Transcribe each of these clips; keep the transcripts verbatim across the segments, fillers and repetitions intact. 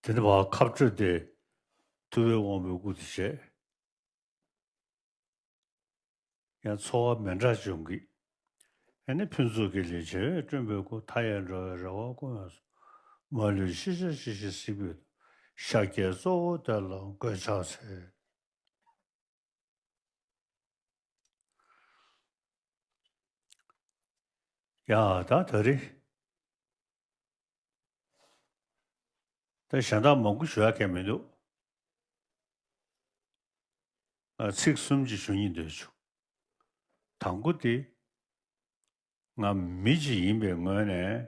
དེ་ནས་ཕར་ཁ་སྤྲོད་དེ་ཐུབ་པའི་དབང་པོའི་སྐུ་དེ་བྱས། ཡང་འཚོ་བ་མི་འདྲ་འབྱུང་གི། ཨ་ནི་ཕུན་ཚོགས་ཀྱི་ལས་བྱེད་བསྐྲུན་པའི་སྐུ། མཐའ་ཡས་འགྲོ་བའི་རེ་བ་ཀུན་ཡོངས་སུ། མ་ལུས་ཤེས་བྱ་ཇི་བཞིན་གཟིགས་པའི། ཤཱཀྱའི་གཙོ་བོ་དེ་ལ་མགོས་ཕྱག་འཚལ། ཡ་ད་ད་རེས། ད་གཞན་དག་མང་པོ་ཞུ་ཡ་གང་མི་འདུག་ང་ཚིག་གསུམ་ཅིག་ཞུ་སྙིང་འདོད་བྱུང་། དང་པོ་དེ། ང་མི་ཅིག་ཡིན་པའི་ངོས་ནས།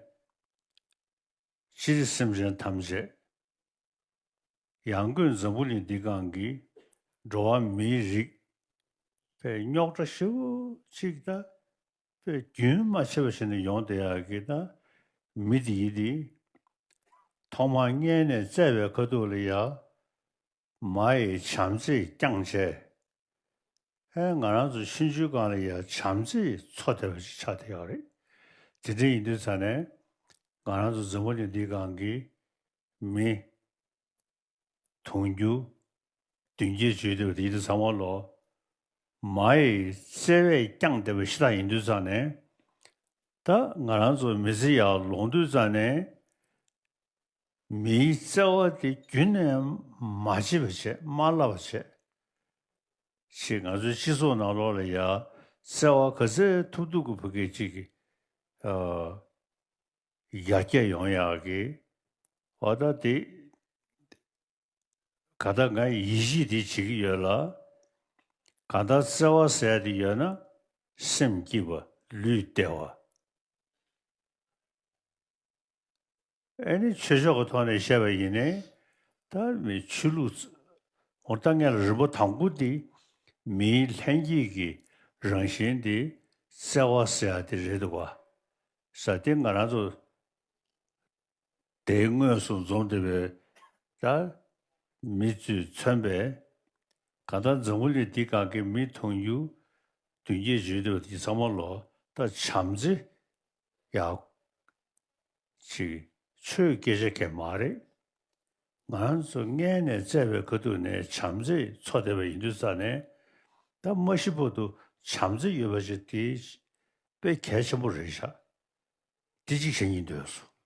སྤྱིར་སེམས་ཅན་ཐམས་ཅད། ཡང་སྒོས་འཛམ་བུ་གླིང་འདི་སྒང་གི་འགྲོ་བ་མིའི་རིགས་དཔེ་རྙོག་དྲ་ཞེ་པོ་ཅིག་དང་། དཔེ་རྒྱུན་མ་ཆད་པ་ཞིག་ནས་ཡོང་བསྡད་ཡག་གི་ད་མི་དེ་ཡིན་དེ། ཐོག་མར་མངལ་ནས་བཙས་པའི་ཁ་ཐུག་ལ་ཡ། མ་ཡི་བྱམས་བརྩེས་བསྐྱངས་བྱས། ཨེ་ང་རང་ཚོ་ཆུང་ཆུང་སྒང་ལ་ཡ་བྱམས་བརྩེས་འཚོ་བསྡད་པ་ཞིག་ཆགས་བསྡད་ཡོད་རེད། དེ་འདྲ་ཡིན་དུས་ཙང་ནས་ང་རང་ཚོ་འཛམ་བུ་གླིང་འདིའི་སྒང་གི་མི་དུང་ཕྱུར་བདུན་བརྒྱད་བརྗོད་བསྡད་པ་དེ་ཡིན་དུས་ཚང་མ་ལོ། མ་ཡི་བརྩེ་བས་བསྐྱངས་བསྡད་པ་ཞིག་ད་ཡིན་དུས་ཙང་ནས། ད་ང་རང་ཚོ་མི་ཚེ་ཡར་ལོངས་དུས་ཙང་ནས། མིའི་བརྩེ་བ་དེ་རྒྱུན་ནས་མ་བརྗེད་པ་བྱས། མ་བརླག་པ་བྱས། ཅིག་ང་ཚོའི་སྤྱི་ཚོགས་ནང་ལོགས་ལ་ཡ་བརྩེ་བ་ག་ཚད་ཐུབ་ཐུབ་ཀྱི་བོད་སྐད་ཅིག་གི་ཨ་ཡར་རྒྱས་ཡོང་ཡག་གི་བར་ཐག་དེ། ག་ད་ང་ཡིད་ཆེས་དེ་བྱེད་ཀྱི་ཡོད་ལ། གང་ལྟར་བརྩེ་བ་ཟེར་ཡ་དེ་ཡོད་ན་སེམས་སྐྱིད་པ། ལུས་བདེ་བ། ཨེ་ནི་ཆོས་ཕྱོགས་ཀྱི་ཐོག་ནས་བཤད་པ་ཡིན་ནའི། ད་མི་ཆོས་ལུགས། འོ་ད་ངས་ལ་རིམ་པ་དང་པོ་དེ་མིའི་ལྷན་སྐྱེས་ཀྱི་རང་བཞིན་དེ་བརྩེ་བ་ཟེར་ཡ་དེ་རེད་འདུག་བ། ས་དེ་ང་རང་ཚོ་དེའི་དངོས་སུ་འཛོམས་བསྡད་པའི་ད་མི་ཚོས་མཚོན་པའི། གང་ལྟར་འཛམ་བུ་གླིང་འདི་སྒང་གི་མི་དུང་ཕྱུར་བདུན་བརྒྱད་བརྗོད་བསྡད་པ་དེ་ཚང་མ་ལོ་ད་བྱམས་བརྩེ་ཡག་ཅིག་ཆོས་སྐད་ཆ་གང་མ་རེད། ང་རང་ཚོ་མངལ་ནས་བཙས་པའི་ཁ་ཐུག་ནས་བྱམས་བརྩེས་འཚོ་བསྡད་པ་ཡིན་དུས་ཙང་ནས། ད་མ་ཤི་བར་དུ་བྱམས་བརྩེ་ཡོད་པ་ཞིག་དེ་དཔེ་གལ་ཆེན་པོ་རེད་ཤག་དེ་གཅིག་བཤད་སྙིང་འདོད་སོང་